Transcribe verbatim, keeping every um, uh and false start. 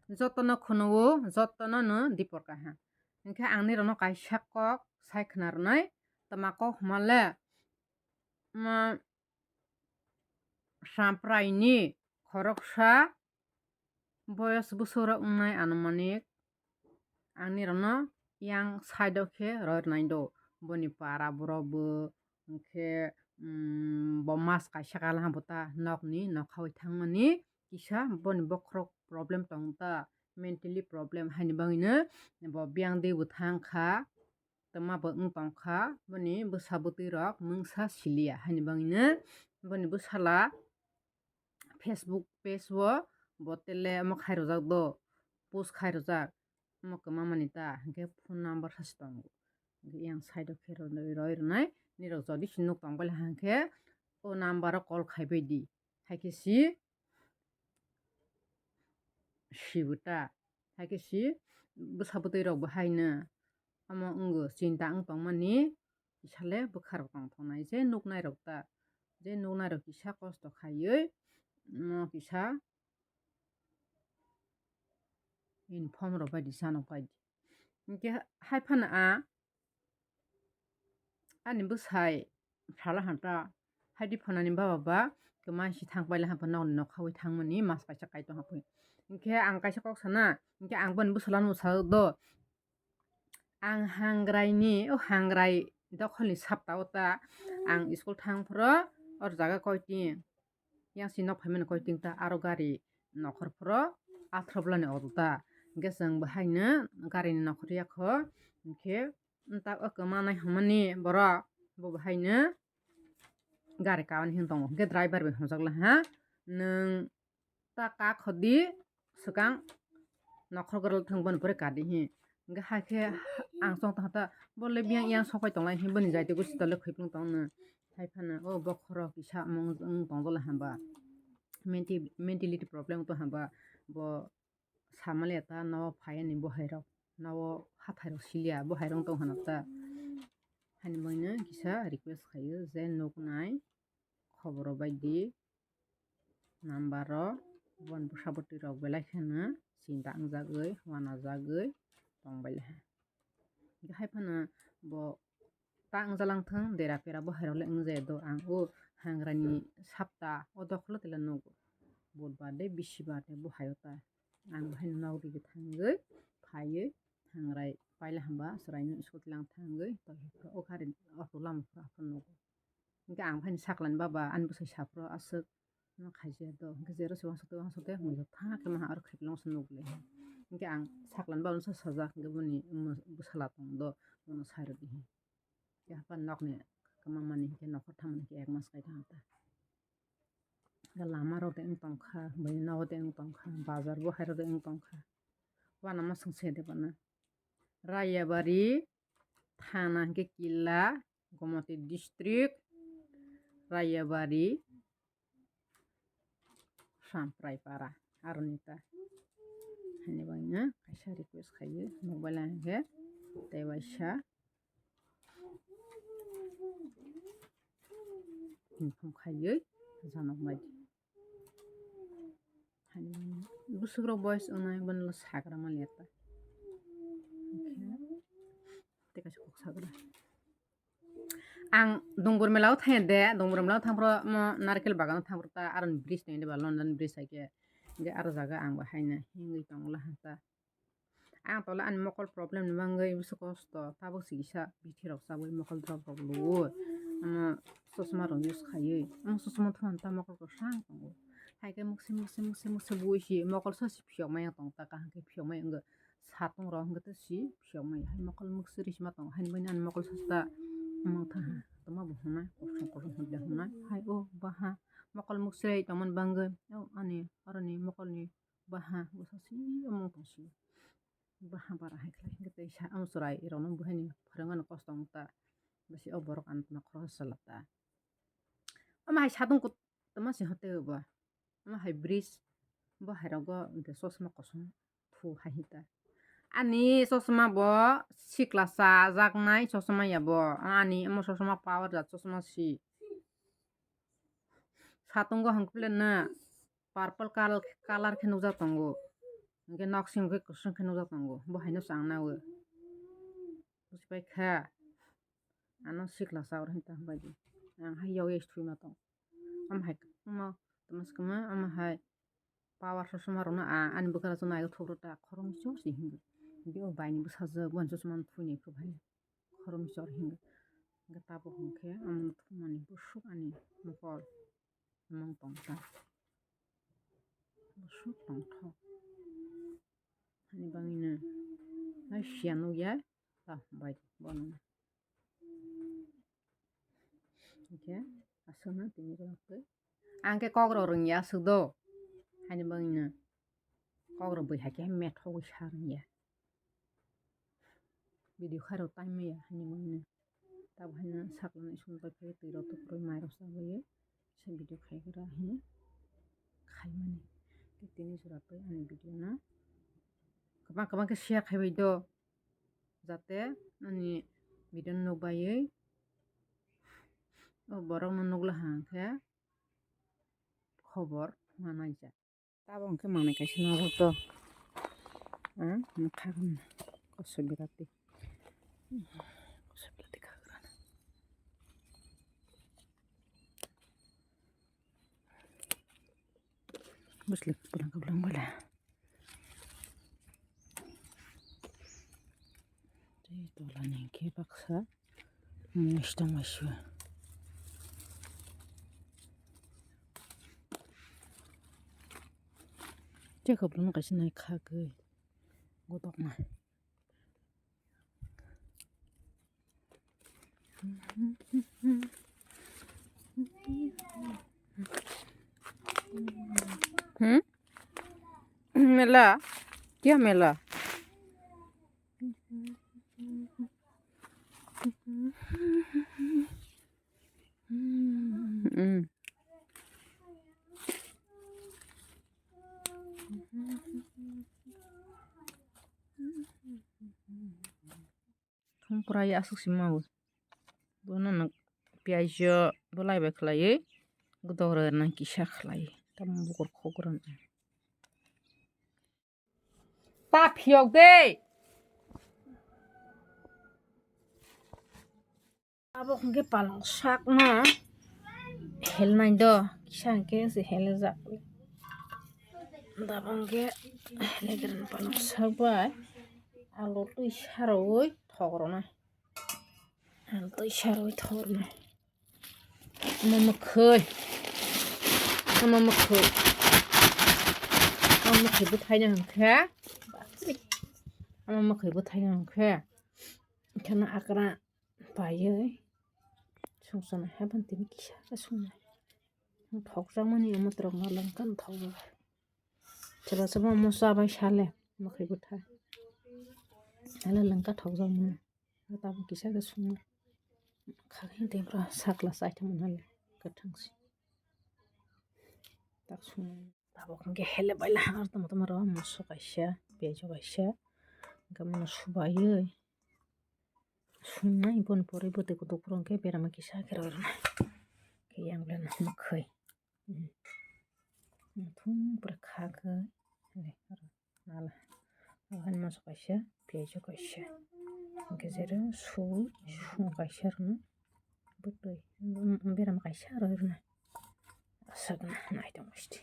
jotono khunuo, jotono no dipor kaha. Hinkhe ang nirokno kaisa kok sai khna rwnai, tama kok hwnmale, ma, Samprai ni khoroksa boyos bwswk rok wngnai anumanik ang nirokno yang side o khe roi rwnai do. Boni para borok bo hinkhe, mm, bo mas kaisa kala bo ta nokni nokha oi thangmani kisa boni bokhorok problem tong ta, mentally problem haini bagwino bo biyang de bo thang kha. Tama bo wng tong kha, boni bwsa bwtwi rok mungsa siliya haini bagwino boni bwsala Facebook page o bo tele omo khai rwjak do, post khai rwjak, omo kwma mani ta, hinkhe phone number sachi tongo, hinkhe yang side o khe roi rwnai, nirok jodi se nuk tong bali hinkhe o number o call khai bai di, haikhe si sibo ta. Haikhe si bwsa bwtwi rok bo haino omo wngo chinta wng tongmani, kisale bwkha rok tong thoknai je nuknai rok ta, je nuknai rok kisa kosto khaiwi omo kisa inform rok bai di, sanok bai di. Hinkhe hai phano a ani bwsai sala hanta haidi phonani baba ba kwma si thang paila hapa nokni nokha wi thangmani mas kaisa kai tong hapui. Hinkhe ang kaisa kok sana, hinkhe ang boni bwsala no sa do, ang hangrai ni, o hangrai dokhol ni sapta o ta ang school thang phro or jaga koi tin. Yang si nok phaimani koi tin ta aro gari nokhor phro athro bwlani auto ta. Hinkhe chwng bo haino gari ni nokhor yakho, hinkhe ta o kwma nai hwnmani borok bo bo haino gari kawan hin tongo. Hinkhe driver bai hwnjak lai ha, nwng ta kak hodi swkang nokhor goral thwng boni pore kadi hi. Hinkhe hakhe ang chong tong ta, bo le biyang yang sopai tong lai hi, boni jaiti gusi tole khwipung tong no. Hai phano o bokhorok kisa mung wng tong jala hamba. Menti-, mentality problem to hamba. Bo samali ta no phai ani bo hai rok. No hathai rok silia bo hai rok tong hano ta. Hani boino kisa request khayo je nuk nai khoboro bai di. Number o bon bwsa bwtwi rok belai kheno chinta wngjagwi, uanajagwi tong bai lai ha. Hinkhe hai phano bo ta wngjalang thung, dera pera bo hai rok le wngjaya do, ang o hangrani sapta o dokholo tila nugo. Budbar de, bisibar de bo hai o ta. Ang bo haino nok rigi thangwi phaiwi hangrai paila hamba chwraino scooty lang thangwi tongkha phuru o gari auto lama phuru aphuru nugo. Hinkhe ang phaini sakhlani baba ani bwsai saphuru aswk no khaijak do. Hinkhe jero se uansukte uansukte muijo tha khe maha aro khaipilong se nukle. Hinkhe ang sakhlani baba no sajak hinkhe boni bwsala tong do, bono sai rwdi hi. Khe haphan nokni kwma mani hinkhe nokhor thamani hinkhe ek mas kai thang ta. Lama rok de wng tongkha, buini nogo de wng tongkha, bazar bo hai rok de wng tongkha. Uanama swngse de bana. Rayabari thana hinkhe Killa, Gomoti district, Rayabari, Samprai para, aroni ta. Hani bagwino kaisa request khaio, mobile hinkhe tei waisa. Inform khaiwi janok mai di. Hani bwswk rok boys wngnai bono sagra maliya ta. Tei kaisa kok sagra. Ang Dongbor mela o thangya de, Dongbor mela o thangphuru mo narkel bagan o thangphuru ta aro bridge tongya de ba London bridge hai khe. Hinkhe aro jaga ang bo haino himwi tongla ha ta. Ang tole ani mokol problem ni bagwi bwswk kosto, tabuk se kisa bithi rok chabwi mokol drop rok luo. Omo chosma rok use khaiwi. Omo chosma thumani ta mokol kwchang tongo. Hai khe mukse mukse mukse mukse bui si mokol sa si phiyok maya tong ta kaham khe phiyok maya wngkha. Satung rok wngkha ta si phiyok maya. Hai mokol mukse ri sima tongo. Haini bagwi ani mokol sa ta omo tha ha. Tongma bo hwnna kosom kosom hwnde hwnna. Hai o baha mokol mukse tongmani bagwi. O ani aroni mokol ni baha bwsa si omong tong si. Baha bara hai khlai hinkhe tei sa ang chwrai rokno buhaini phwrwngmani kosto wng ta. Bisi o borok ang tongma khoroksa chwla ta. Omo hai satung kut-, tongma si hote bo. Omo hai bridge bo hai rogo hinkhe chosma kosom thu hai hinta. Ani chosma bo sikla chajaknai chosma ya bo. Ani omo chosma power ya chosma si. Satungo hwnkhe le na purple col-, color khe nukjak tongo. Hwnkhe nok simi hwnkhe kwswng khe nukjak tongo, bo haino chang nawi. Bujipai kha. Ano sikla cha oro hinta hambai di. Ang hai yag yag thwima tong. Ama hai kwbangma tamo se kwma, ama hai power sosma rokno a-, ani bwkra chwng naigo thok rw ta khoroknwi chorsi hinwi. Hwnkhe o bai ni bwsajwk bo chosma thwini phuru hai khoroknwi chor hinwi. Hwnkhe tabuk hwnkhe omono thumani bwswk ani mokol. Omo wng tong kha. Bwswk tongthok. Hani bangwino. Hai siya nukya. Ta bai bono. Hwnkhe aswkno tini rwktwi. Ang khe kok rw rwngya aswk do. Hani bangwino. Kok rw bui hai khe methogwi sa rwngya. Video khairok time maya hani mwnwi. Tabuk haino sakno isukno twi phai twi rok tukrwi mai rok chabwi se video khai gra hino khaimani. Tini jora twi ani video no kwbang kwbang khe share khai bai do, jate ani video no nukbaiwi o borok no nukla hwnkhe khobor manai ja. Tabuk hwnkhe manwi kaisa nabuk to. Ah, mwkhang kosoi birati. Kosoi birati khagra. Bwswlwi kwblang kwblang bwle. Tei tola ni hwnkhe baksa. Mui sitong bai sio. Tei khe bono kaisa nai khagwi godokma. Hmm? Mela? Kya mela? Hmm. Thum pura ya aswk si mau. Bono no piyaj o bolai bai khlaiwi, godok rwna kisa khlai. Tamo bukur khok rwna. Ta phiyok de. Abo hwnkhe palong sakno helnai do, kisa hwnkhe se heljak. Dabo hwnkhe helegrani palong sak bai alu twi sarwi thok rwnai. Ang twi sarwi thok rwnai. Omo mwkhwi. Omo mwkhwi. Omo mwkhwi bwthaino hwnkhe. Omo mwkhwi bwthaino hwnkhe. Kheno akra paiwi. Songchana haban tini kisa khe songnai. Thokjakmani omo twrwkno lwngkha thokjak. Sobo sobo omo chabai sale mwkhwi bwthai. Hala lwngkha thokjakmani. Tabuk kisa khe songna. Khakhe tei bwrw sakla chaitham hwnle kwthang se. Tak songna. Tabuk hwnkhe hele baila hangar tongma tongma rw moso kaisa, piyaj o kaisa. Hwnkhe mono subaiwi. Sungnai boni pore bwtwi kutuk phuru hwnkhe berama kisa khe rw rwnai. Khe yang belai no mwkhwi. Hmm. Thum pura kha khe. Nala. Ahan moso kaisa, piyaj o kaisa. Hwnkhe jero su, su kaisa rwno. Bwtwi. Berama kaisa rw rwnai. Aswkno naitong misti.